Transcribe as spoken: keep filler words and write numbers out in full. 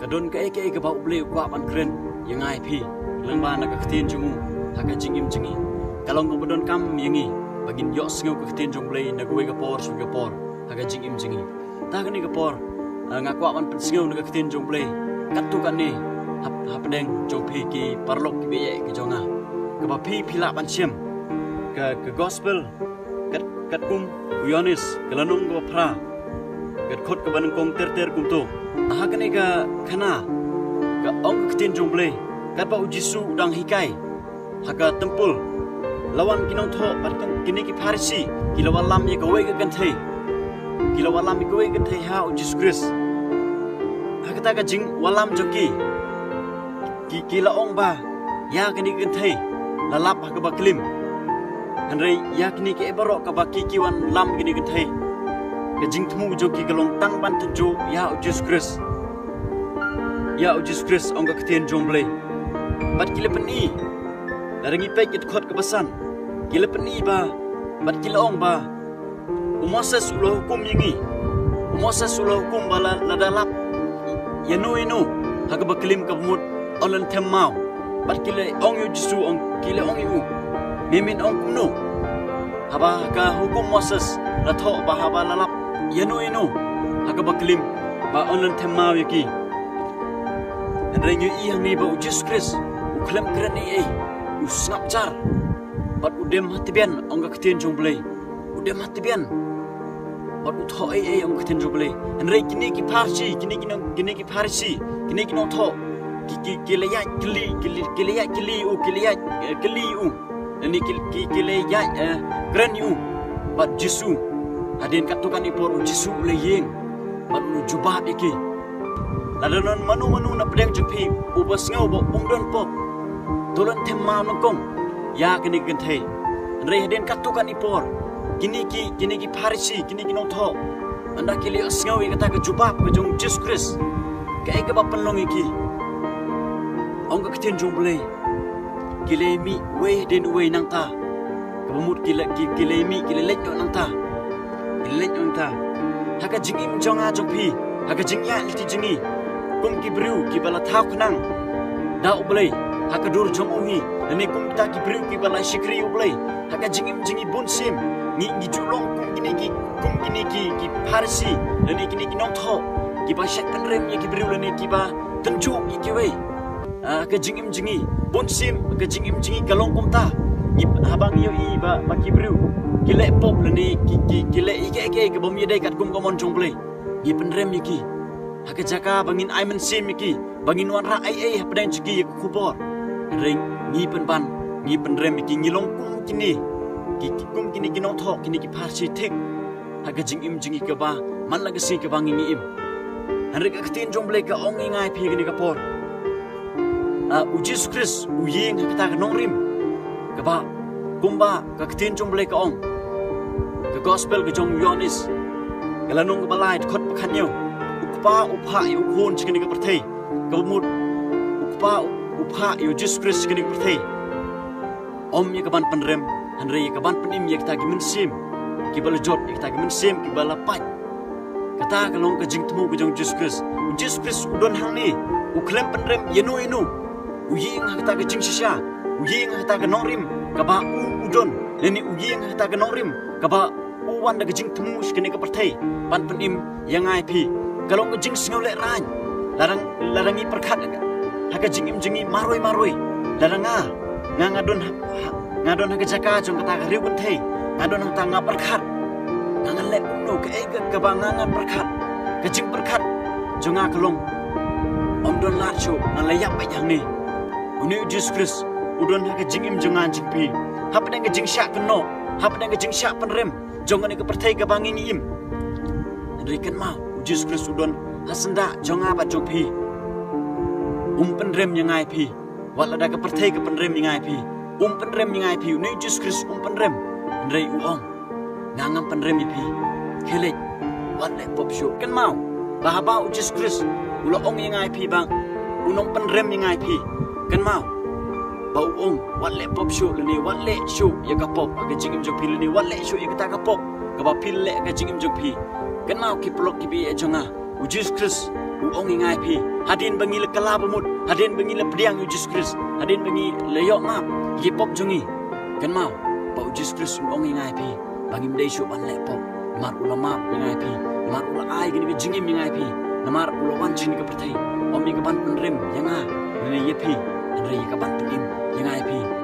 Ka don kaei kaei kaba U Blei u kwah ban kren ïa nga ïa phi lyngba na ka ktien jong u ha ka jingim jong ngi. Ka long kaba donkam ïa ngi ba ngin ïohsngew ka ktien jong U Blei na kawei ka por sha kawei ka por ha ka jingim jong ngi. Ta kane ka por, ah, nga kwah ban pynsngew na ka ktien jong U Blei katto katne hap-, hapdeng jong phi ki paralok kiba ïeit ki jong nga, kaba phi phi lah ban shem ka, ka gospel kat, katkum u Ïoannis, ka lynnong kaba phra, ka dkhot kaba nyngkong ter ter kumto. Ha kane ka khana ka ong ka ktien jong U Blei, katba U Jisu u dang hikai ha ka templ, la wan ki nongthoh bad kine ki Pharisi, ki la wallam ïa kawei ka kynthei. Ki la wallam ïa kawei ka kynthei ha U Jisu Khrist. Ha kata ka jingwallam jong ki, ki, ki la ong ba ïa kine ki kynthei la lap ha kaba klim. Hynrei ïa kine kiei baroh kaba ki, ki wan lam kine ki kynthei, ka jingthmu jong ki ka long tang ban tynjuh ïa U Jisu Khrist. Ïa U Jisu Khrist, ong ka ktien jong U Blei. Bad ki la pyni, lada ngi peit ka dkhot kaba san, ki la pyni ba, bad ki la ong ba, u Moses u la hukum ïa ngi. U Moses u la hukum ba la, lada lap ïano ïano ha kaba klim, kaba mut yn lynthem maw. Bad ki la ong ïa U Jisu, ong, ki la ong ïa u, me men ong kumno? Haba ha ka hukum Moses la thoh ba haba la lap ïano ïano ha kaba klim ba yn lynthem maw ïa ki. Hynrei ngi ïohi hangne ba U Jisu Khrist u khlem kren ei ei, u sngap jar. Bad u dem ha tbian, ong ka ktien jong U Blei. U dem ha tbian. Bad u thoh ei ei, ong ka ktien jong U Blei. Hynrei kine ki Pharisi, kine ki nong, kine ki Pharisi, kine ki nongthoh, ki, ki, ki la ïaid kylli, ki la, ki la ïaid kylli u, ki la ïaid, eh, kylli u. Lane ki, ki, ki la ïaid, eh, kren ïa u bad Jisu. Hadien katto katne por U Jisu u la ïeng bad u jubab ïa ki. Lada don mano mano na pdeng jong phi uba sngew ba um don pop, to lynthem maw nyngkong ïa kine ki kynthei. Hynrei hadien katto katne por, kine ki, kine ki Pharisi, kine ki nongthoh, ynda ki la ïohsngew ïa kata ka jubab ka jong U Jisu Khrist, kaei kaba pynlong ïa ki? Ong ka ktien jong U Blei, ki la mih uwei hadien uwei nangta. Kaba mut ki la, ki, ki la mih, ki la leit noh nangta. Ki la leit noh nangta. Ha ka jingim jong nga jong phi, ha ka jingïaid lynti jong ngi, kum ki briew kiba la thaw khnang da U Blei ha ka dur jong u hi, lane kum kita ki briew kiba la shakri U Blei, ha ka jingim jong ngi bun sien ngi, ngi ju long kum kine ki, kum kine ki, ki Pharisi, lane kine ki nongthoh kiba shait pynrem ïa ki briew, lane kiba tynjuh ïa kiwei. Ah, ka jingim jong ngi bun sien, ka jingim jong ngi ka long kumta. Ngi, haba ngi ïohi ba, ba ki briew ki leh pop lane ki, ki, ki leh ïa kiei kiei kaba ym ïadei katkum ka mon jong U Blei, ngi pynrem ïa ki. Ha ka jaka ba ngin ai mynsiem ïa ki, ba ngin wanrah ei ei hapdeng jong ki ïa ka khubor, hynrei ngi pynban, ngi pynrem ïa ki, ngi long kum kine ki, ki, kum kine ki nongthoh, kine ki Pharisi thik. Ha ka jingim jong ngi kaba man la ka sngi kaba ngi, ngi im. Hynrei ka ktien jong U Blei ka ong ïa nga ïa phi kane ka por, ah, U Jisu Khrist u ïeng ha kata ka nongrim, kaba kumba ka ktien jong U Blei ka ong, ka gospel ka jong u Ïoannis, ka lynnong kaba lai, dkhot ba khathynñiew. U Kpa u phah ïa u Khun sha kane ka pyrthei, kaba mut U Kpa u, u phah ïa U Jisu Khrist sha kane ka pyrthei. Ym ïa ka ban pynrem, hynrei ïa ka ban pynim ïa kita ki mynsiem kiba la jot, ïa kita ki mynsiem kiba la pait. Kata ka long ka jingthmu ka jong U Jisu Khrist. U Jisu Khrist u don hangne, u khlem pynrem ïano ïano. U ïeng ha kata ka jingshisha, u ïeng ha kata ka nongrim kaba u, u don, lane u ïeng ha kata ka nongrim kaba u wan da ka jingthmu sha kane ka pyrthei ban pynim ïa nga ïa phi. Ka long ka jingsngewlehrain. Lada, lada ngi pyrkhat ha ka jingim jong ngi marwei marwei, lada nga, nga, nga don ha, ha, nga don ha ka jaka jong kata ka riewkynthei, nga don hangta, nga pyrkhat, nga, ngan leh kumno, kaei ka, kaba nga, ngan pyrkhat? Ka jingpyrkhat jong nga ka long, ym don lad shuh, ngan leh ïap beit hangne. Une U Jisu Khrist u don ha ka jingim jong nga jong phi, hapdeng ka jingshah kynnoh, hapdeng ka jingshah pynrem jong kane ka pyrthei kaba ngi, ngi im. Hynrei kynmaw, U Jisu Khrist u don ha syndah jong nga bad jong phi. Um pynrem ïa nga ïa phi. Wat lada ka pyrthei ka pynrem ïa nga ïa phi, um pynrem ïa nga ïa phi. Une U Jisu Khrist um pynrem. Hynrei u ong, nga ngam pynrem ïa phi. Khie leit, wat leh pop shuh. Kynmaw ba haba U Jisu Khrist u la ong ïa nga ïa phi ba un ym pynrem ïa nga ïa phi, kynmaw ba u ong, wat leh pop shuh, lane wat leh shuh ïa ka pop ha ka jingim jong phi, lane wat leh shuh ïa kata ka pop kaba phi leh ha ka jingim jong phi. Kynmaw ki paralok kiba ïeit jong nga, U Jisu Khrist U ong ïa nga ïa phi, hadien ba ngi la kylla bamut, hadien ba ngi la pdiang ïa u Jisu Khrist, hadien ba ngi la ïoh map ïa ki pop jong ngi, kynmaw ba u Jisu Khrist u ong ïa nga ïa phi ba ngim dei shuh ban leh pop. Namar u la map ïa nga ïa phi, namar u la ai kane ka jingim ïa nga ïa phi, namar u la wan sha kane ka pyrthei, ym ïa ka ban pynrim ïa nga ne ïa phi, hynrei ïa ka ban pynim ïa nga ïa phi.